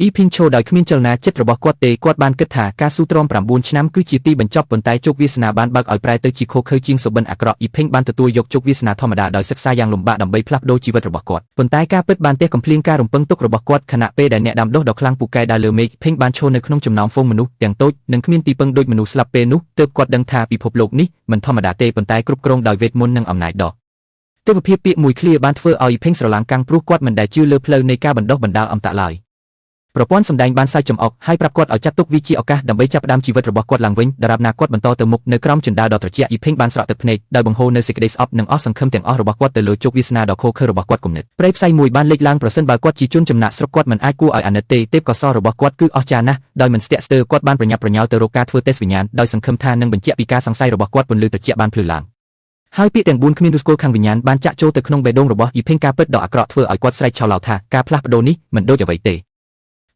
អ៊ីភីងឈោដោយគ្មានចលនាចិត្តរបស់គាត់ទេគាត់បានគិតថាការស៊ូទ្រាំ9ឆ្នាំគឺជាទីបញ្ចប់ប៉ុន្តែជោគវាសនាបានបើកឲ្យប្រែទៅជាឃោរឃៅជាងសុបិនអាក្រក់អ៊ីភីងបានទទួលយកជោគវាសនាធម្មតាដោយសិក្សាយ៉ាងលំបាកដើម្បីផ្លាស់ប្ដូរជីវិតរបស់គាត់ប៉ុន្តែការពិតបានទះកំភ្លៀងការរំពឹងទុករបស់គាត់ខណៈពេលដែលអ្នកដាំដុះដ៏ខ្លាំងពូកែដើរលើមេឃភីងបានឈរនៅក្នុងចំណោមហ្វូងមនុស្សទាំងតូចនិងគ្មានទីពឹងដូចមនុស្សស្លាប់ពេលនោះទើបគាត់ដឹងថាពិភពលោកនេះមិនធម្មតាទេប៉ុន្តែគ្រប់គ្រងដោយវេទមន្តនិងអំណាចដ៏ទេវភាពពាក្យមួយឃ្លាបានធ្វើឲ្យភីងស្រឡាំងកាំងព្រោះគាត់មិនដែលជឿលើផ្លូវនៃការបណ្ដុះបណ្ដាលអមតៈឡើយប្រព័ន្ធសម្ដែងបានសើចចំអកហើយប្រាប់គាត់ឲ្យចាត់ទុកវាជាឱកាសដើម្បីចាប់ផ្ដើមជីវិតរបស់គាត់ឡើងវិញដរាបណាគាត់បន្តទៅមុខនៅក្រោមជណ្ដើរដ៏ត្រជាក់អ៊ីភីងបានស្រក់ទឹកភ្នែកដោយបង្ហូរនៅសេចក្តីស្អប់និងអស់សង្ឃឹមទាំងអស់របស់គាត់ទៅលើជោគវាសនាដ៏ឃោរឃៅរបស់គាត់គំនិតព្រៃផ្សៃមួយបានលេចឡើងប្រសិនបើគាត់ជាជនចំណាកស្រុកគាត់មិនអាចគួរឲ្យអាណិតទេទេពកោសល្យរបស់គាត់គឺអស្ចារ្យណាស់ដោយមិនស្ទាក់ស្ទើរគាត់បានប្រញាប់ប្រញាល់ទៅរកការធ្វើតេស្តវិញ្ញាណដោយសង្ឃឹមថានឹងបញ្ជាក់ពីការសង្ស័យរបស់គាត់ពន្លឺត្រជាក់បានភ្លឺឡើងហើយពាក្យទាំង4គ្មានឫសគល់ខាងវិញ្ញាណបានចាក់ចូលទៅក្នុងបេះដូងរបស់អ៊ីភីងការពិតដ៏អាក្រក់ធ្វើឲ្យគាត់ស្រែកឆោឡោថាការផ្លាស់ប្ដូរនេះមិនដូចអ្វីទ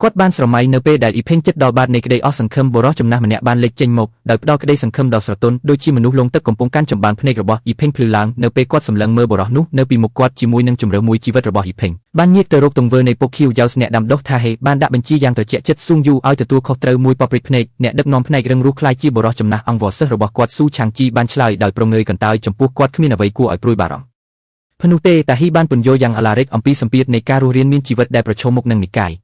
េគាត់បានស្រមៃនៅពេលដែលអ៊ីភីងចិត្តដល់បាតនៃក្តីអស់សង្ឃឹមបុរសចំណាស់ម្នាក់បានលេចចេញមកដោយផ្ដល់ក្តីសង្ឃឹមដ៏ស្រទន់ដូចជាមនុស្សលងទឹកកំពុងកាន់ចម្បាំងភ្នែករបស់អ៊ីភីងភ្លឺឡើងនៅពេលគាត់សម្លឹងមើលបុរសនោះនៅពីមុខគាត់ជាមួយនឹងជម្រើសមួយជីវិតរបស់អ៊ីភីងបានងាកទៅរកទង្វើនៃពុកខៀវយ៉ៅអ្នកដាំដុះថាហេបានដាក់បញ្ជាយ៉ាងត្រជាក់ចិត្តស៊ូងយូឲ្យទទួលខុសត្រូវមួយប៉ព្រិចភ្នែកអ្នកដឹកនាំផ្នែករឹងរូសក្លាយជាបុរសចំណាស់អង្គវសិស្សរបស់គាត់ស៊ូឆាងជីបានឆ្លើយដោយប្រងើយកន្តើយចំពោះគាត់គ្មានអ្វីគួរឲ្យព្រួយបារម្ភភ្នោះទេតាហ៊ីបានពន្យល់យ៉ាងអាឡារិកអំពីសម្ពាធនៃការរស់រានមានជីវិតដែលប្រឈមមុខនឹងនិកាយ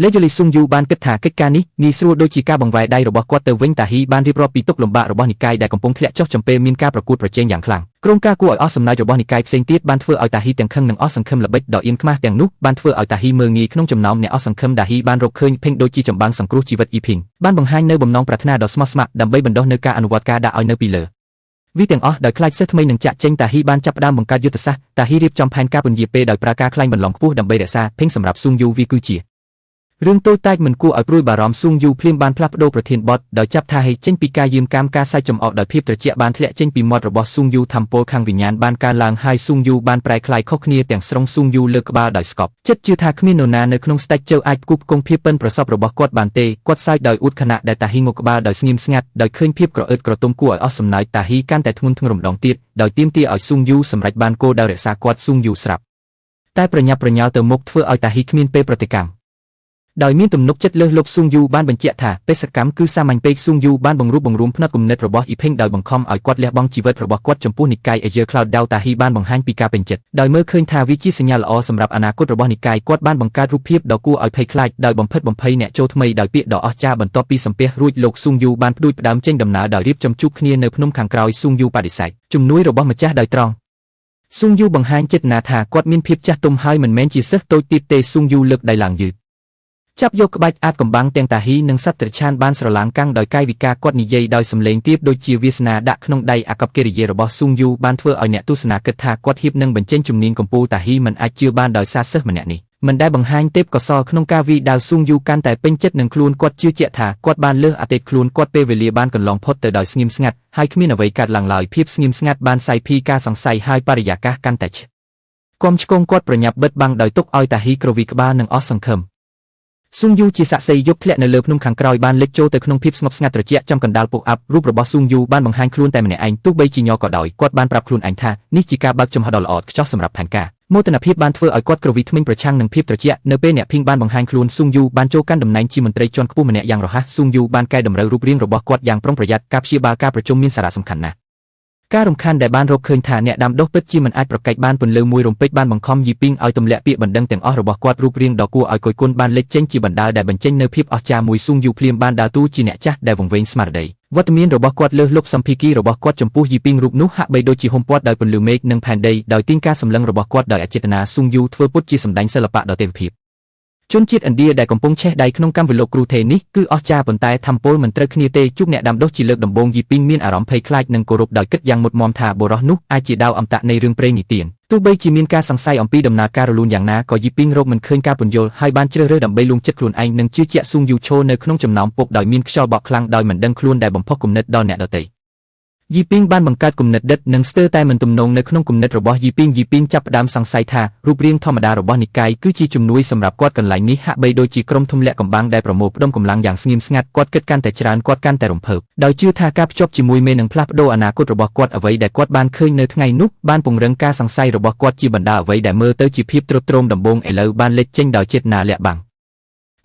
លេយលីស៊ុងយូបានគិតថាកិច្ចការនេះងាយស្រួលដូចជាការបង្វែរដៃរបស់គាត់ទៅវិញតាហ៊ីបានរៀបរាប់ពីទុក្ខលំបាករបស់និកាយដែលកំពុងធ្លាក់ចុះចំពេលមានការប្រកួតប្រជែងយ៉ាងខ្លាំងក្រុមការគួរឲ្យអស់សំណើចរបស់និកាយផ្សេងទៀតបានធ្វើឲ្យតាហ៊ីទាំងខឹងនិងអស់សង្ឃឹមល្បិចដ៏អៀនខ្មាស់ទាំងនោះបានធ្វើឲ្យតាហ៊ីមើលងាយក្នុងចំណោមអ្នកអស់សង្ឃឹមតាហ៊ីបានរកឃើញភីងដូចជាចម្បាំងសង្គ្រោះជីវិតអ៊ីភីងបានបង្ហាញនៅបំណងប្រាថ្នាដ៏ស្មោះស្ម័គ្រដើម្បីបណ្ដុះនៅការអនុវត្តការដាក់ឲ្យនៅពីលើវីទាំងអស់ដោយខ្លាចសិស្សថ្មីនឹងចាក់ចេញតាហ៊ីបានចាប់ផ្ដើមបង្កើតយុទ្ធសាស្ត្រតាហ៊ីរៀបចំផែនការពន្យាពេលដោយប្រើការក្លែងបន្លំខ្ពស់ដើម្បីរក្សាភីងសម្រាប់ស៊ុងយូវីគឺជារឿងតូចតាចមិនគួរឲ្យព្រួយបារម្ភស៊ុងយូភ្លាមបានផ្លាស់ប្ដូរប្រធានបទដោយចាប់ថាហេចេញពីការយាមកាមការសាច់ចំអកដោយភាពត្រជាក់បានធ្លាក់ចេញពីមាត់របស់ស៊ុងយូធម្មពលខាងវិញ្ញាណបានកើនឡើងហើយស៊ុងយូបានប្រែក្លាយខុសគ្នាទាំងស្រុងស៊ុងយូលើកក្បាលដោយស្កប់ចិត្តជឿថាគ្មាននរណានៅក្នុងស្ដេចជើអាចផ្គូផ្គង់ភាពប៉ិនប្រសប់របស់គាត់បានទេគាត់សើចដោយអួតខណៈដែលតាហ៊ីងក់ក្បាលដោយស្ងៀមស្ងាត់ដោយឃើញភាពក្រអឺតក្រទុំគួរឲ្យអស់សំណើចតាហ៊ីកាន់តែធ្ងន់ធ្ងរម្ដងទៀតដោយទាមទារឲ្យស៊ុងយូសម្រេចបានគោលដៅរក្សាគាត់ស៊ុងយូស្រាប់តែប្រញាប់ប្រញាល់ទៅមុខធ្វើឲ្យតាហ៊ីគ្មានពេលប្រតិកម្មដោយមានទំនុកចិត្តលើសលប់ស៊ុងយូបានបញ្ជាក់ថាបេសកកម្មគឺសាមញ្ញពេកស៊ុងយូបានបង្រួបបង្រួមផ្នត់គំនិតរបស់អ៊ីភីងដោយបង្ខំឲ្យគាត់លះបង់ជីវិតរបស់គាត់ចំពោះនិកាយ Azure Cloud ដៅតាហ៊ីបានបង្ហាញពីការពេញចិត្តដោយមើលឃើញថាវាជាសញ្ញាល្អសម្រាប់អនាគតរបស់និកាយគាត់បានបង្កើតរូបភាពដ៏គួរឲ្យភ័យខ្លាចដោយបំភិតបំភ័យអ្នកចូលថ្មីដោយពាក្យដ៏អស្ចារ្យបន្ទាប់ពីសំពះរួចលោកស៊ុងយូបានផ្ដួចផ្ដើមចេញដំណើរដោយរៀបចំជួបគ្នានៅភ្នំខាងក្រោយស៊ុងយូបដិសេធជំនួយរបស់ម្ចាស់ដោយត្រង់ស៊ុងយូបង្ហាញចេតនាថាគាត់មានភាពចាស់ទុំហើយមិនមែនជាសិស្សតូចទៀតទេស៊ុងយូលើកដៃឡើងយឺតចាប់យកក្បាច់អាចកំបាំងទាំងតាហ៊ីនិងសត្វត្រឆានបានស្រឡាងកាំងដោយកាយវិការគាត់និយាយដោយសំឡេងទាបដូចជាវាសនាដាក់ក្នុងដៃអាកប្បកិរិយារបស់ស៊ុងយូបានធ្វើឲ្យអ្នកទស្សនាគិតថាគាត់ហៀបនឹងបញ្ចេញជំនាញកំពូលតាហ៊ីមិនអាចជឿបានដោយសារសិស្សម្នាក់នេះមិនដែលបង្ហាញទេពកោសល្យក្នុងការវីដាវស៊ុងយូកាន់តែពេញចិត្តនឹងខ្លួនគាត់ជឿជាក់ថាគាត់បានលើសអតីតខ្លួនគាត់ពេលវេលាបានកន្លងផុតទៅដោយស្ងៀមស្ងាត់ហើយគ្មានអ្វីកើតឡើងឡើយភាពស្ងៀមស្ងាត់បានសាយភាយការសង្ស័យហើយបរិយាកាសកាន់តែគំឆ្គងគាត់ប្រញាប់បិទបាំងដោយទុកឲ្យតាហ៊ីក្រវីក្បាលនិងអស់សង្ឃឹមស៊ុងយូជាសាក្សីយប់ធ្លាក់នៅលើភ្នំខាងក្រោយបានលេចចូលទៅក្នុងភាពស្ងប់ស្ងាត់ត្រជាក់ចំកណ្ដាលពុកអាប់រូបរបស់ស៊ុងយូបានបង្ហាញខ្លួនតែម្នាក់ឯងទោះបីជាញ័រក៏ដោយគាត់បានប្រាប់ខ្លួនឯងថានេះជាការបើកចំហដ៏ល្អខ្ចោះសម្រាប់ផែនការមោទនភាពបានធ្វើឲ្យគាត់ក្រវីធ្មេញប្រឆាំងនឹងភាពត្រជាក់នៅពេលអ្នកភីងបានបង្ហាញខ្លួនស៊ុងយូបានចូលកាន់តំណែងជាមន្ត្រីជាន់ខ្ពស់ម្នាក់យ៉ាងរហ័សស៊ុងយូបានកែតម្រូវរូបរាងរបស់គាត់យ៉ាងប្រុងប្រយ័ត្នការព្យាបាលការប្រជុំមានសារៈសំខាន់ណាស់ការរំខានដែលបានរកឃើញថាអ្នកដាំដុះពិតជាមិនអាចប្រកែកបានពន្លឺមួយរំពេចបានបង្ខំយីពីងឲ្យទម្លាក់ពាក្យបណ្ដឹងទាំងអស់របស់គាត់រូបរាងដ៏គួរឲ្យកយគុណបានលេចចេញជាបណ្ដាលដែលបញ្ចេញនូវភាពអស្ចារ្យមួយស៊ុងយូភ្លាមបានដើរតួជាអ្នកចាស់ដែលវង្វេងស្មារតីវត្តមានរបស់គាត់លើសលប់សម្ភាគីរបស់គាត់ចំពោះយីពីងរូបនោះហាក់បីដូចជាហ៊ុមព័ទ្ធដោយពន្លឺមេឃនិងផែនដីដោយទាញការសម្លឹងរបស់គាត់ដោយអចេតនាស៊ុងយូធ្វើពុតជាសម្ដែងសិល្បៈដ៏ទេវភាពជនជាតិឥណ្ឌាដែលកំពុងឆេះដៃក្នុងកម្មវិលោកគ្រូថេនេះគឺអស្ចារ្យប៉ុន្តែធម្មពលមិនត្រូវគ្នាទេជួបអ្នកដាំដុះជាលើកដំបូងយីពីងមានអារម្មណ៍ភ័យខ្លាចនិងគោរពដោយគិតយ៉ាងមុតមមថាបុរសនោះអាចជាដាវអមតៈនៃរឿងព្រេងនិទានទោះបីជាមានការសង្ស័យអំពីដំណើរការរលូនយ៉ាងណាក៏យីពីងរកមិនឃើញការពន្យល់ហើយបានជ្រើសរើសដើម្បីលួងចិត្តខ្លួនឯងនិងជឿជាក់ស៊ុងយូឈរនៅក្នុងចំណោមពុកដោយមានខ្យល់បក់ខ្លាំងដោយមិនដឹងខ្លួនដែលបំផុសគំនិតដល់អ្នកដទៃយីពីងបានបង្កើតគំនិតដិតនិងស្ទើរតែមិនទំនងនៅក្នុងគំនិតរបស់យីពីងយីពីងចាប់ផ្ដើមសង្ស័យថារូបរាងធម្មតារបស់និកាយគឺជាជំនួយសម្រាប់គាត់កន្លែងនេះហាក់បីដូចជាក្រុមធំលាក់កំបាំងដែលប្រមូលផ្ដុំកម្លាំងយ៉ាងស្ងៀមស្ងាត់គាត់គិតកាន់តែច្រើនគាត់កាន់តែរំភើបដោយជឿថាការភ្ជាប់ជាមួយមេនឹងផ្លាស់ប្ដូរអនាគតរបស់គាត់អ្វីដែលគាត់បានឃើញនៅថ្ងៃនោះបានពង្រឹងការសង្ស័យរបស់គាត់ជាបណ្ដាអ្វីដែលមើលទៅជាភាពទ្រុឌទ្រោមដំបូងឥឡូវបានលេចចេញដោយចេតនាលាក់បាំង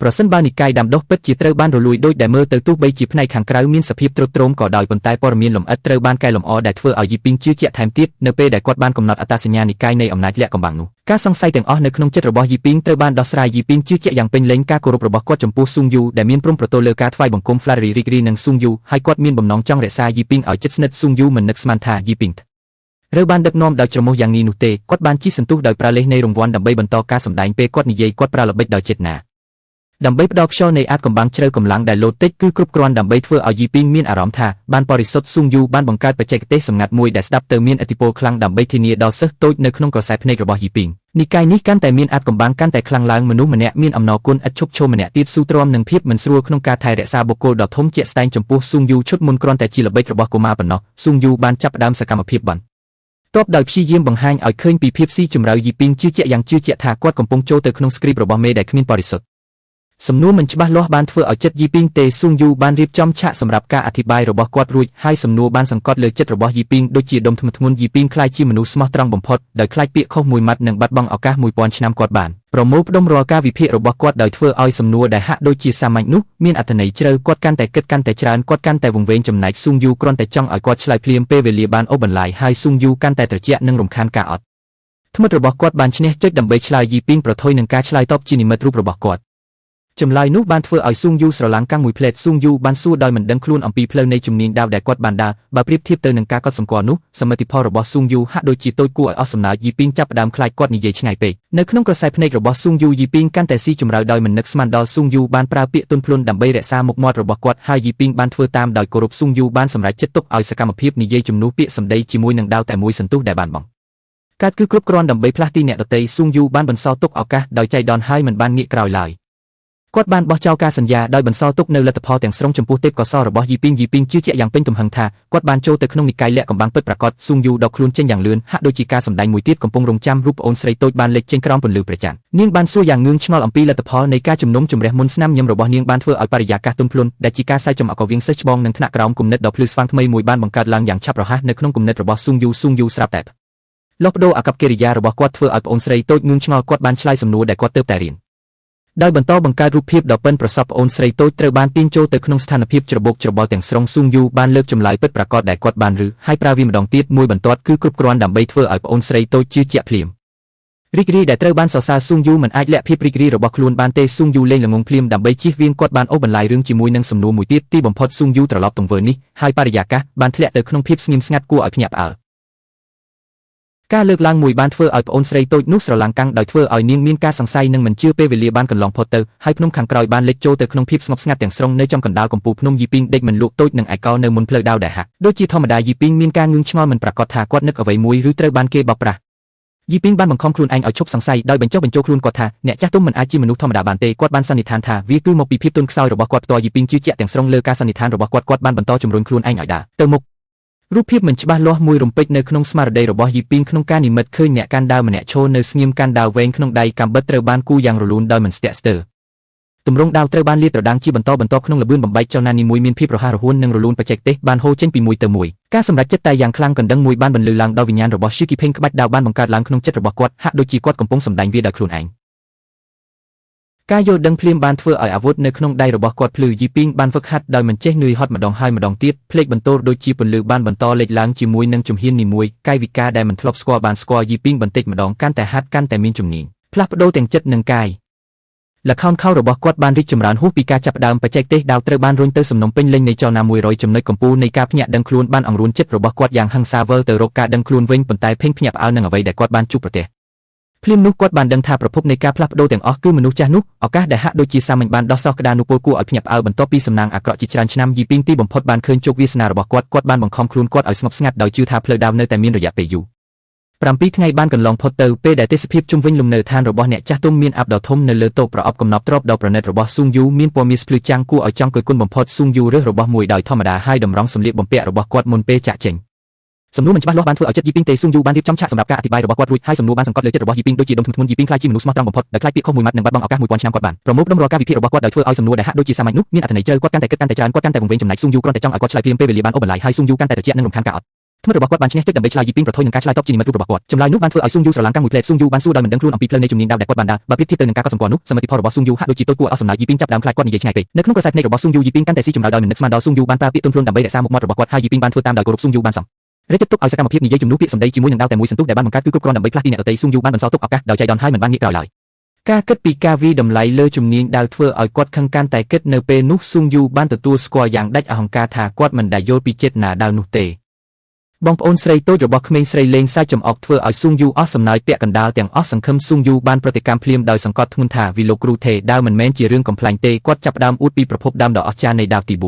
ប្រសិនបើនិកាយដាំដុះពិតជាត្រូវបានរលួយដូចដែលមើលទៅទោះបីជាផ្នែកខាងក្រៅមានសភាពទ្រុឌទ្រោមក៏ដោយប៉ុន្តែព័ត៌មានលម្អិតត្រូវបានកែលម្អដែលធ្វើឲ្យយីពីងជឿជាក់ថែមទៀតនៅពេលដែលគាត់បានកំណត់អត្តសញ្ញាណនិកាយនៃអំណាចលាក់កំបាំងនោះការសង្ស័យទាំងអស់នៅក្នុងចិត្តរបស់យីពីងត្រូវបានដោះស្រាយយីពីងជឿជាក់យ៉ាងពេញលេញការគោរពរបស់គាត់ចំពោះស៊ុងយូដែលមានព្រំប្រទល់លើការថ្វាយបង្គំ Flattery រីករាយនឹងស៊ុងយូហើយគាត់មានបំណងចង់រក្សាយីពីងឲ្យជិតស្និទ្ធស៊ុងយូមិននឹកស្មានថាយីពីងឬបានដឹកនាំដោយច្រមុះយ៉ាងនេះនោះទេគាត់បានជិះសន្ទុះដោយប្រើលេសនៃរង្វាន់ដើម្បីបន្តការសម្ដែងពេលគាត់និយាយគាត់ប្រើល្បិចដោយចេតនាដើម្បីផ្ដល់ខ្យល់នៃអាចកំបាំងជ្រៅកម្លាំងដែលលោតតិចគឺគ្រប់គ្រាន់ដើម្បីធ្វើឲ្យយីពីងមានអារម្មណ៍ថាបានបរិសុទ្ធស៊ុងយូបានបង្កើតបច្ចេកទេសសម្ងាត់មួយដែលស្ដាប់ទៅមានឥទ្ធិពលខ្លាំងដើម្បីធានាដល់សិស្សតូចនៅក្នុងក្រសែភ្នែករបស់យីពីងនិកាយនេះកាន់តែមានអាចកំបាំងកាន់តែខ្លាំងឡើងមនុស្សម្នាក់មានអំណរគុណឥតឈប់ឈរម្នាក់ទៀតស៊ូទ្រាំនឹងភាពមិនស្រួលក្នុងការថែរក្សាបុគ្គលដ៏ធំជាក់ស្ដែងចំពោះស៊ុងយូឈុតមុនគ្រាន់តែជាល្បិចរបស់កុមារប៉ុណ្ណោះស៊ុងយូបានចាប់ផ្ដើមសកម្មភាពបន្ទាប់ដោយព្យាយាមបង្ហាញឲ្យឃើញពីភាពស៊ីជម្រៅយីពីងជឿជាក់យ៉ាងជឿជាក់ថាគាត់កំពុងចូលទៅក្នុងស្គ្រីបរបស់មេដែលគ្មានបរិសុទ្ធសំណួរមិនច្បាស់លាស់បានធ្វើឲ្យចិត្តយីពីងទេស៊ុងយូបានរៀបចំឆាកសម្រាប់ការអធិប្បាយរបស់គាត់រួចហើយសំណួរបានសង្កត់លើចិត្តរបស់យីពីងដូចជាដុំធ្ងន់យីពីងក្លាយជាមនុស្សស្មោះត្រង់បំផុតដោយខ្លាចពាក្យខុសមួយម៉ាត់និងបាត់បង់ឱកាស1000ឆ្នាំគាត់បានប្រមូលផ្ដុំរាល់ការវិភាគរបស់គាត់ដោយធ្វើឲ្យសំណួរដែលហាក់ដូចជាសាមញ្ញនោះមានអត្ថន័យជ្រៅគាត់កាន់តែគិតកាន់តែច្រើនគាត់កាន់តែវង្វេងចំណែកស៊ុងយូគ្រាន់តែចង់ឲ្យគាត់ឆ្លើយភ្លាមពេលវេលាបានអូសបន្លាយហើយស៊ុងយូកាន់តែត្រជាក់និងរំខានការអត់ធ្មត់របស់គាត់បានឈ្នះចុចដើម្បីឆ្លើយយីពីងប្រថុយនឹងការឆ្លើយតបជានិមិត្តរូបរបស់គាត់ចម្លើយនោះបានធ្វើឲ្យស៊ុងយូស្រឡាំងកាំងមួយផ្លែតស៊ុងយូបានសួរដោយមិនដឹងខ្លួនអំពីផ្លូវនៃជំនាញដាវដែលគាត់បានដើរបើប្រៀបធៀបទៅនឹងការកត់សម្គាល់នោះសមិទ្ធផលរបស់ស៊ុងយូហាក់ដូចជាតូចគួរឲ្យអស់សំណើចយីពីងចាប់ផ្ដើមខ្លាចគាត់និយាយឆ្ងាយពេកនៅក្នុងក្រសែភ្នែករបស់ស៊ុងយូយីពីងកាន់តែស៊ីជម្រៅដោយមិននឹកស្មានដល់ស៊ុងយូបានប្រើពាក្យទន់ភ្លន់ដើម្បីរក្សាមុខមាត់របស់គាត់ហើយយីពីងបានធ្វើតាមដោយគោរពស៊ុងយូបានសម្រេចចិត្តទុកឲ្យសកម្មភាពនិយាយជំនួសពាក្យសម្ដីជាមួយនឹងដាវតែមួយសន្ទុះដែលបានបងកើតគឺគ្រប់គ្រាន់ដើម្បីផ្លាស់ទីអ្នកដទៃស៊ុងយូបានបន្សល់ទុកឱកាសដោយចៃដន្យហើយមិនបានងាកក្រោយឡើយគាត់បានបោះចោលការសន្យាដោយបន្សល់ទុកនៅលទ្ធផលទាំងស្រុងចំពោះទេពកោសល្យរបស់យីពីងយីពីងជឿជាក់យ៉ាងពេញទំហឹងថាគាត់បានចូលទៅក្នុងនិកាយលាក់កំបាំងពិតប្រាកដស៊ុងយូដកខ្លួនចេញយ៉ាងលឿនហាក់ដូចជាការសម្ដែងមួយទៀតកំពុងរងចាំរូបប្អូនស្រីតូចបានលេចចេញក្រោមពន្លឺព្រះច័ន្ទនាងបានសួរយ៉ាងងឿងឆ្ងល់អំពីលទ្ធផលនៃការជំនុំជម្រះមុនស្នាមញឹមរបស់នាងបានធ្វើឲ្យបរិយាកាសទន់ភ្លន់ដែលជាការសើចចំអកវៀងសិស្សច្បងនិងថ្នាក់ក្រោមគំនិតដ៏ភ្លឺស្វាងថ្មីមួយបានបង្កើតឡើងយ៉ាងឆាប់រហ័សនៅក្នុងគំនិតរបស់ស៊ុងយូស៊ុងយូស្រាប់តែលុបដូរអាកប្បកិរិយារបស់គាត់ធ្វើឲ្យប្អូនស្រីតូចងឿងឆ្ងល់គាត់បានឆ្លើយសំណួរដែលគាត់ទើបតែរៀនដោយបន្តបង្កើតរូបភាពដ៏ប៉ិនប្រសប់ប្អូនស្រីតូចត្រូវបានទាញចូលទៅក្នុងស្ថានភាពច្របូកច្របល់ទាំងស្រុងស៊ុងយូបានលើកចម្លើយពិតប្រាកដដែលគាត់បានឬហើយប្រើវាម្ដងទៀតមួយបន្ទាត់គឺគ្រប់គ្រាន់ដើម្បីធ្វើឲ្យប្អូនស្រីតូចជឿជាក់ភ្លាមរីករាយដែលត្រូវបានសរសើរស៊ុងយូមិនអាចលាក់ភាពរីករាយរបស់ខ្លួនបានទេស៊ុងយូលេងល្ងងភ្លាមដើម្បីជៀសវាងគាត់បានអូសបន្លាយរឿងជាមួយនឹងសំណួរមួយទៀតទីបំផុតស៊ុងយូត្រឡប់ទង្វើនេះហើយបរិយាកាសបានធ្លាក់ទៅក្នុងភាពស្ងៀមស្ងាត់គួរឲ្យភ្ញាក់ផ្អើលការលើកឡើងមួយបានធ្វើឲ្យប្អូនស្រីតូចនោះស្រឡាំងកាំងដោយធ្វើឲ្យនាងមានការសង្ស័យនិងមិនជឿពេលវេលាបានកន្លងផុតទៅហើយភ្នំខាងក្រោយបានលេចចូលទៅក្នុងភាពស្ងប់ស្ងាត់ទាំងស្រុងនៅចំកណ្ដាលកំពូលភ្នំយីពីងដេកមិនលក់តូចនិងឯកោនៅមុនផ្លូវដាវដែលហាក់ដូចជាធម្មតាយីពីងមានការងឿងឆ្ងល់មិនប្រាកដថាគាត់នឹកអ្វីមួយឬត្រូវបានគេបោកប្រាស់យីពីងបានបង្ខំខ្លួនឯងឲ្យឈប់សង្ស័យដោយបញ្ចុះបញ្ចូលខ្លួនគាត់ថាអ្នកចាស់ទុំមិនអាចជាមនុស្សធម្មតាបានទេគាត់បានសន្និដ្ឋានថាវាគឺមកពីភាពទន់ខ្សោយរបស់គាត់ផ្ទាល់យីពីងជឿជាក់ទាំងស្រុងលើការសន្និដ្ឋានរបស់គាត់គាត់បានបន្តជំរុញខ្លួនឯងឲ្យដើរទៅមុខរូបភាពមិនច្បាស់លាស់មួយរំពេចនៅក្នុងស្មារតីរបស់យីពីងក្នុងការនិមិត្តឃើញអ្នកកាន់ដាវម្នាក់ឈរនៅស្ងៀមកាន់ដាវវែងក្នុងដៃកាំបិតត្រូវបានគូយ៉ាងរលូនដោយមិនស្ទាក់ស្ទើរទម្រង់ដាវត្រូវបានលាតត្រដាងជាបន្តបន្ទាប់ក្នុងល្បឿនបំបែកចលនានីមួយមានភាពរហ័សរហួននិងរលូនបច្ចេកទេសបានហូរចេញពីមួយទៅមួយការសម្រេចចិត្តតែយ៉ាងខ្លាំងកណ្ដឹងមួយបានបន្លឺឡើងដល់វិញ្ញាណរបស់ស៊ឺគីផេងក្បាច់ដាវបានបង្កើតឡើងក្នុងចិត្តរបស់គាត់ហាក់ដូចជាគាត់កំពុងសម្ដែងវាដោយខ្លួនឯងការយល់ដឹងភ្លាមបានធ្វើឲ្យអាវុធនៅក្នុងដៃរបស់គាត់ភ្លឺយីពីងបានហ្វឹកហាត់ដោយមិនចេះនឿយហត់ម្ដងហើយម្ដងទៀតភ្លេចបន្ទោរដូចជាពន្លឺបានបន្តលេចឡើងជាមួយនឹងជំហាននីមួយកាយវិការដែលមិនធ្លាប់ស្គាល់បានស្គាល់យីពីងបន្តិចម្ដងកាន់តែហាត់កាន់តែមានជំនាញផ្លាស់ប្ដូរទាំងចិត្តនិងកាយល្ខោនខោលរបស់គាត់បានរីកចម្រើនហួសពីការចាប់ផ្ដើមបច្ចេកទេសដាវត្រូវបានរុញទៅសំណុំពេញលេញនៃចលនា100ចំណុចកំពូលនៃការភ្ញាក់ដឹងខ្លួនបានអង្រួនចិត្តរបស់គាត់យ៉ាងហិង្សាវិលទៅរកការដឹងខ្លួនវិញប៉ុន្តែភេងភ្ញាក់ផ្អើលនឹងអ្វីដែលគាត់បានជួបប្រទះភ្លាមនោះគាត់បានដឹងថាប្រភពនៃការផ្លាស់ប្ដូរទាំងអស់គឺមនុស្សចាស់នោះឱកាសដែលហាក់ដូចជាសាមញ្ញបានដោះសោះក្តារនោះពលគួរឲ្យភ្ញាក់ផ្អើលបន្ទាប់ពីសំណាងអាក្រក់ជាច្រើនឆ្នាំយីពីងទីបំផុតបានឃើញជោគវាសនារបស់គាត់គាត់បានបង្ខំខ្លួនគាត់ឲ្យស្ងប់ស្ងាត់ដោយជឿថាផ្លូវដាវនៅតែមានរយៈពេលយូរ7ថ្ងៃបានកន្លងផុតទៅពេលដែលទេសភាពជុំវិញលំនៅឋានរបស់អ្នកចាស់ទុំមានអាប់ដ៏ធំនៅលើតូបប្រអប់កំណប់ទ្រព្យដ៏ប្រណិតរបស់ស៊ុងយូមានពណ៌មាសភ្លឺចាំងគួរឲ្យចង់គយគន់បំផុតស៊ុងយូរើសរបស់មួយដោយធម្មតាហើយតម្រង់សម្លៀកបំពាក់របស់គាត់មុនពេលចាក់ចេញសំណួរមិនច្បាស់លាស់បានធ្វើឲ្យចិត្តយីពីងទេស៊ុងយូបានរៀបចំឆាកសម្រាប់ការអធិប្បាយរបស់គាត់រួចហើយសំណួរបានសង្កត់លើចិត្តរបស់យីពីងដូចជាដុំធ្ងន់យីពីងក្លាយជាមនុស្សស្មោះត្រង់បំផុតដោយខ្លាចពាក្យខុសមួយម៉ាត់និងបាត់បង់ឱកាស1000ឆ្នាំគាត់បានប្រមូលផ្ដុំរាល់ការវិភាគរបស់គាត់ដោយធ្វើឲ្យសំណួរដែលហាក់ដូចជាសាមញ្ញនោះមានអត្ថន័យជ្រៅគាត់កាន់តែគិតកាន់តែច្រើនគាត់កាន់តែវង្វេងចំណែកស៊ុងយូគ្រាន់តែចង់ឲ្យគាត់ឆ្លើយភ្លាមពេលវេលាបានអូសបន្លាយហើយស៊ុងយូកាន់តែត្រជាក់និងរំខានការអត់ ថ្មិតរបស់គាត់បានឈ្នះទឹកដើម្បីឆ្លើយយីពីងប្រថុយនឹងការឆ្លើយតបជានិមិត្តរូបរបស់គាត់ចម្លើយនោះបានធ្វើឲ្យស៊ុងយូស្រឡាំងកាំងមួយផ្លែស៊ុងយូបានសួរដោយមិនដឹងខ្លួនអំពីផ្លូវនៃជំនាញដាវដែលគាត់បានដើរបើប្រៀបធៀបទៅនឹងការកត់សម្គាល់នោះសមិទ្ធផលរបស់ស៊ុងយូហាក់ដូចជាតូចគួរឲ្យអស់សំណើចយីពីងចាប់ដើមខ្លាចគាត់និយាយឆ្ងាយពេកនៅក្នុងក្រសែភ្នែករបស់ស៊ុងយូយីពីងកាន់តែស៊ីជម្រៅដោយមិននឹកស្មានដល់ស៊ុងយូបានប្រើពាក្យទន់ភ្លន់ដើម្បីរក្សាមុខមាត់របស់គាត់ហើយយីពីងបានធ្វើតាមដោយគោរពស៊ុងយូបានសំរេចចិត្តទុកឲ្យសកម្មភាពនិយាយជំនួសពាក្យសម្ដីជាមួយនឹងដាវតែមួយសន្ទុះដែលបានបង្កើតគឺគ្រប់គ្រាន់ដើម្បីផ្លាស់ទីអ្នកដទៃស៊ុងយូបានបន្សល់ទុកឱកាសដោយចៃដន្យហើយមិនបានងាកក្រោយឡើយការគិតពីការវីតម្លៃលើជំនាញដែលធ្វើឲ្យគាត់ខឹងកាន់តែគិតនៅពេលនោះស៊ុងយូបានទទួលស្គាល់យ៉ាងដាច់អហង្ការថាគាត់មិនដែលយល់ពីចេតនាដាវនោះទេបងប្អូនស្រីតូចរបស់ក្មេងស្រីលេងសើចចំអកធ្វើឲ្យស៊ុងយូអស់សំណើចពាក់កណ្ដាលទាំងអស់សង្ឃឹមស៊ុងយូបានប្រតិកម្មភ្លាមដោយសង្កត់ធ្ងន់ថាវីលោកគ្រូថេដាវមិនមែនជារឿងកំប្លែងទេគាត់ចាប់ផ្ដើមអួតពីប្រភពដើមដ៏អស្ចារ្យនៃដាវទី4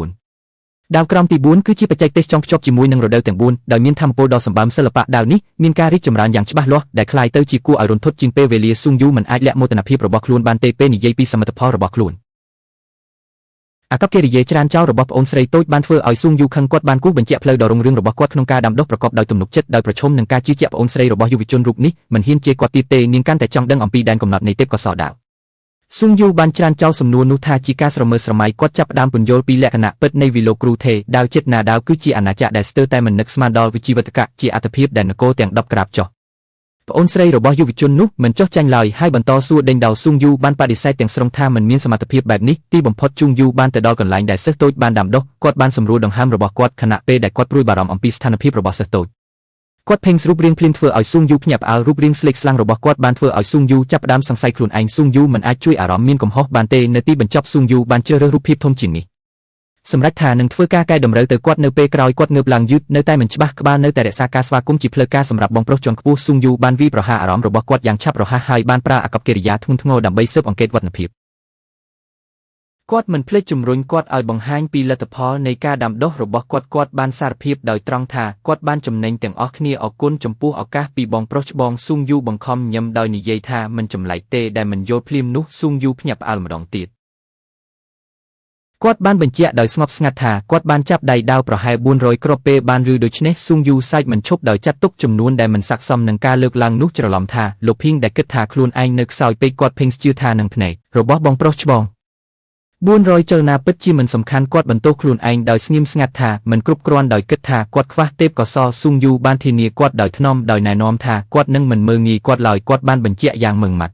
ដាវក្រោមទី4គឺជាបច្ចេកទេសចង់ភ្ជាប់ជាមួយនឹងរដូវទាំង4ដោយមានធម៌ពលដ៏សម្បើមសិល្បៈដាវនេះមានការរីកចម្រើនយ៉ាងច្បាស់លាស់ដែលក្លាយទៅជាគួរឲ្យរន្ធត់ជាងពេលវេលាស៊ុងយូមិនអាចលាក់មោទនភាពរបស់ខ្លួនបានទេពេលនិយាយពីសមិទ្ធផលរបស់ខ្លួនអាកប្បកិរិយាច្រានចោលរបស់ប្អូនស្រីតូចបានធ្វើឲ្យស៊ុងយូខឹងគាត់បានគូសបញ្ជាក់ផ្លូវដ៏រុងរឿងរបស់គាត់ក្នុងការដាំដុះប្រកបដោយទំនុកចិត្តដោយប្រឈមនឹងការជឿជាក់ប្អូនស្រីរបស់យុវជនរូបនេះមិនហ៊ានជេរគាត់ទៀតទេនាងកាន់តែចង់ដឹងអំពីដែនកំណត់នៃទេពកោសល្យដាវស៊ុងយូបានច្រានចោលសំណួរនោះថាជាការស្រមើស្រមៃគាត់ចាប់ផ្ដើមពន្យល់ពីលក្ខណៈពិតនៃវីលោកគ្រូថេដាវចិត្តណាដាវគឺជាអាណាចក្រដែលស្ទើរតែមិននឹកស្មានដល់វិជីវតកៈជាអត្ថភាពដែលនគរទាំង10ក្រាបចុះប្អូនស្រីរបស់យុវជននោះមិនចុះចាញ់ឡើយហើយបន្តសួរដេញដោលស៊ុងយូបានបដិសេធទាំងស្រុងថាមិនមានសមត្ថភាពបែបនេះទីបំផុតជុងយូបានទៅដល់កន្លែងដែលសិស្សតូចបានដាំដុះគាត់បានសម្រួលដង្ហើមរបស់គាត់ខណៈពេលដែលគាត់ព្រួយបារម្ភអំពីស្ថានភាពរបស់សិស្សតូចគាត់ផេងរូបរាងភ្លាមធ្វើឲ្យស៊ុងយូភ្ញាក់ផ្អើលរូបរាងស្លេកស្លាំងរបស់គាត់បានធ្វើឲ្យស៊ុងយូចាប់ផ្ដើមសង្ស័យខ្លួនឯងស៊ុងយូមិនអាចជួយអារម្មណ៍មានកំហុសបានទេនៅទីបញ្ចប់ស៊ុងយូបានជ្រើសរើសរូបភាពធំជាងនេះសម្រាប់ថានឹងធ្វើការកែតម្រូវទៅគាត់នៅពេលក្រោយគាត់ងើបឡើងយឺតនៅតែមិនច្បាស់ក្បាលនៅតែរក្សាការស្វាគមន៍ជាផ្លូវការសម្រាប់បងប្រុសជាន់ខ្ពស់ស៊ុងយូបានវាយប្រហារអារម្មណ៍របស់គាត់យ៉ាងឆាប់រហ័សហើយបានប្រើអាកប្បកិរិយាធ្ងន់ធ្ងរដើម្បីស៊ើបអង្កេតវឌ្ឍនភាពគាត់មិនភ្លេចជំរុញគាត់ឲ្យបង្ហាញពីលទ្ធផលនៃការដាំដុះរបស់គាត់គាត់បានសារភាពដោយត្រង់ថាគាត់បានចំណេញទាំងអស់គ្នាអរគុណចំពោះឱកាសពីបងប្រុសច្បងស៊ុងយូបង្ខំញឹមដោយនិយាយថាមិនចម្លែកទេដែលមិនយល់ភ្លាមនោះស៊ុងយូភ្ញាក់ផ្អើលម្ដងទៀតគាត់បានបញ្ជាក់ដោយស្ងប់ស្ងាត់ថាគាត់បានចាប់ដៃដាវប្រហែល400គ្រាប់ពេលបានឬដូច្នេះស៊ុងយូសាច់មិនឈប់ដោយចាត់ទុកចំនួនដែលមិនស័ក្តិសមនឹងការលើកឡើងនោះច្រឡំថាលោកភីងដែលគិតថាខ្លួនឯងនៅខ្សោយពេកគាត់ភេងជឿថានឹងភ្នែករបស់បងប្រុសច្បង400ចលនាពិតជាមិនសំខាន់គាត់បន្ទោសខ្លួនឯងដោយស្ងៀមស្ងាត់ថាមិនគ្រប់គ្រាន់ដោយគិតថាគាត់ខ្វះទេពកោសល្យស៊ុងយូបានធានាគាត់ដោយថ្នមដោយណែនាំថាគាត់នឹងមិនមើលងាយគាត់ឡើយគាត់បានបញ្ជាក់យ៉ាងម៉ឺងម៉ាត់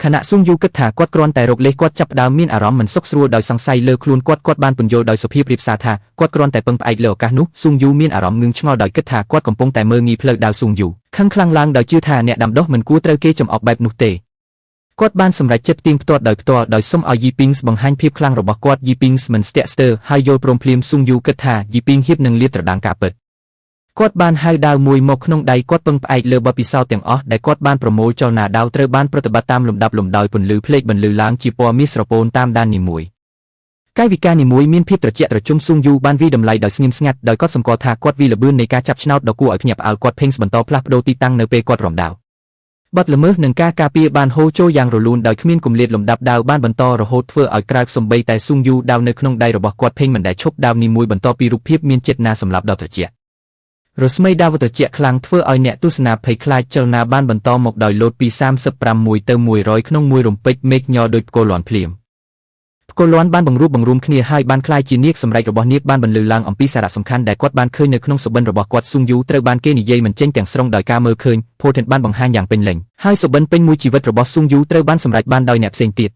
ខណៈស៊ុងយូគិតថាគាត់គ្រាន់តែរកលេសគាត់ចាប់ផ្ដើមមានអារម្មណ៍មិនសុខស្រួលដោយសង្ស័យលើខ្លួនគាត់គាត់បានពន្យល់ដោយសុភាពរាបសារថាគាត់គ្រាន់តែពឹងផ្អែកលើឱកាសនោះស៊ុងយូមានអារម្មណ៍ងឿងឆ្ងល់ដោយគិតថាគាត់កំពុងតែមើលងាយផ្លូវដាវស៊ុងយូខឹងខ្លាំងឡើងដោយជឿថាអ្នកដាំដុះមិនគួរត្រូវគេចំអកបែបនោះទេគាត់បានសម្រេចចិត្តផ្ទៀងផ្ទាត់ដោយផ្ទាល់ដោយសុំឲ្យយីពីងបង្ហាញភាពខ្លាំងរបស់គាត់យីពីងមិនស្ទាក់ស្ទើរហើយយល់ព្រមភ្លាមស៊ុងយូគិតថាយីពីងហៀបនឹងលាតត្រដាងការពិតគាត់បានហៅដាវមួយមកក្នុងដៃគាត់ពឹងផ្អែកលើបទពិសោធន៍ទាំងអស់ដែលគាត់បានប្រមូលចលនាដាវត្រូវបានប្រតិបត្តិតាមលំដាប់លំដោយពន្លឺភ្លេចបន្លឺឡើងជាពណ៌មាសស្រពោនតាមដាននីមួយកាយវិការនីមួយមានភាពត្រជាក់ត្រជុំស៊ុងយូបានវីតម្លៃដោយស្ងៀមស្ងាត់ដោយគាត់សម្គាល់ថាគាត់វីល្បឿននៃការចាប់ឆ្នោតដ៏គួរឲ្យភ្ញាក់ផ្អើលគាត់ភេងបន្តផ្លាស់ប្ដូរទីតាំងនៅពេលគាត់រំដាវបទល្មើសនឹងការការពារបានហូរចូលយ៉ាងរលូនដោយគ្មានគម្លាតលំដាប់ដាវបានបន្តរហូតធ្វើឲ្យក្រើកសំបីតែស៊ុងយូដាវនៅក្នុងដៃរបស់គាត់ភេងមិនដែលឈប់ដាវនីមួយបន្តពីរូបភាពមានចេតនាសម្លាប់ដ៏ត្រជាក់រស្មីដាវត្រជាក់ខ្លាំងធ្វើឲ្យអ្នកទស្សនាភ័យខ្លាចចលនាបានបន្តមកដោយលោតពី35ទៅ100ក្នុងមួយរំពេចមេឃញ័រដោយផ្គរលាន់ភ្លាមផ្គរលាន់បានបង្រួបបង្រួមគ្នាហើយបានក្លាយជានាគសម្រេចរបស់នាគបានបន្លឺឡើងអំពីសារៈសំខាន់ដែលគាត់បានឃើញនៅក្នុងសុបិនរបស់គាត់ស៊ុងយូត្រូវបានគេនិយាយមិនចេញទាំងស្រុងដោយការមើលឃើញផូថិនបានបង្ហាញយ៉ាងពេញលេញហើយសុបិនពេញមួយជីវិតរបស់ស៊ុងយូត្រូវបានសម្រេចបានដោយអ្នកផ្សេងទៀត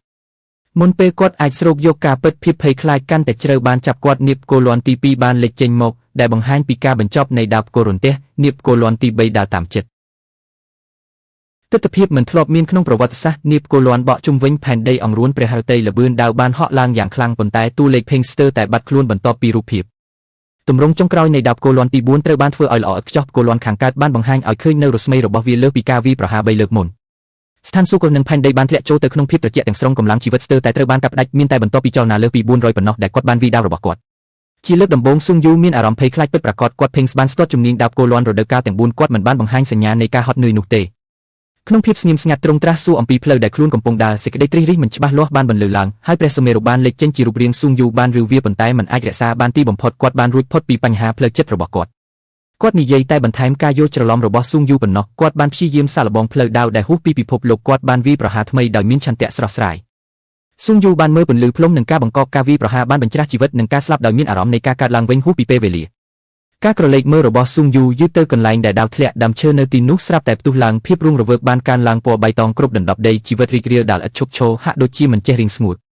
មុនពេលគាត់អាចស្រូបយកការពិតភាពភ័យខ្លាចកាន់តែជ្រៅបានចាប់គាត់នាគផ្គរលាន់ទី2បានលេចចេញមកដែលបង្ហាញពីការបញ្ចប់នៃដាវផ្គររន្ទះនាគផ្គរលាន់ទី3ដើរតាមចិត្តទិដ្ឋភាពមិនធ្លាប់មានក្នុងប្រវត្តិសាស្ត្រនាគផ្គរលាន់បក់ជុំវិញផែនដីអង្រួនព្រះហឫទ័យល្បឿនដាវបានហក់ឡើងយ៉ាងខ្លាំងប៉ុន្តែតួលេខភេងស្ទើរតែបាត់ខ្លួនបន្ទាប់ពីរូបភាពទម្រង់ចុងក្រោយនៃដាវផ្គរលាន់ទី4ត្រូវបានធ្វើឲ្យល្អឥតខ្ចោះផ្គរលាន់ខាងកើតបានបង្ហាញឲ្យឃើញនៅរស្មីរបស់វាលើសពីការវាយប្រហារ3លើកមុនស្ថានសួគ៌និងផែនដីបានធ្លាក់ចូលទៅក្នុងភាពត្រជាក់ទាំងស្រុងកម្លាំងជីវិតស្ទើរតែត្រូវបានកាត់ផ្ដាច់មានតែបន្ទាប់ពីចលនាលើសពី400ប៉ុណ្ណោះដែលគាត់បានវាយដាវរបស់គាត់ជាលើកដំបូងស៊ុងយូមានអារម្មណ៍ភ័យខ្លាចពិតប្រាកដគាត់ភេងបានស្ទាត់ជំនាញដាវផ្គរលាន់រដូវកាលទាំង4គាត់មិនបានបង្ហាញសញ្ញានៃការហត់នឿយនោះទេក្នុងភាពស្ងៀមស្ងាត់ទ្រង់ត្រាស់សួរអំពីផ្លូវដែលខ្លួនកំពុងដើរសេចក្តីត្រិះរិះមិនច្បាស់លាស់បានបន្លឺឡើងហើយព្រះសុមេរុបានលេចចេញជារូបរាងស៊ុងយូបានឬវាប៉ុន្តែមិនអាចរក្សាបានទីបំផុតគាត់បានរួចផុតពីបញ្ហាផ្លូវចិត្តរបស់គាត់គាត់និយាយតែបន្ថែមការយល់ច្រឡំរបស់ស៊ុងយូប៉ុណ្ណោះគាត់បានព្យាយាមសាកល្បងផ្លូវដាវដែលហួសពីពិភពលោកគាត់បានវាយប្រហារថ្មីដោយមានឆន្ទៈស្រស់ស្រាយ ស៊ុងយូបានមើលពន្លឺភ្លុំនឹងការបង្កប់ការវាយប្រហារបានបញ្ច្រាស់ជីវិតនិងការស្លាប់ដោយមានអារម្មណ៍នៃការកើតឡើងវិញហួសពីពេលវេលា ការក្រឡេកមើលរបស់ស៊ុងយូយឺតទៅកន្លែងដែលដាវធ្លាក់ដើមឈើនៅទីនោះស្រាប់តែផ្ទុះឡើងភាពរស់រវើកបានកើនឡើងពណ៌បៃតងគ្រប់ដណ្ដប់ដីជីវិតរីករាលដាលឥតឈប់ឈរហាក់ដូចជាមិនចេះរីងស្ងួត។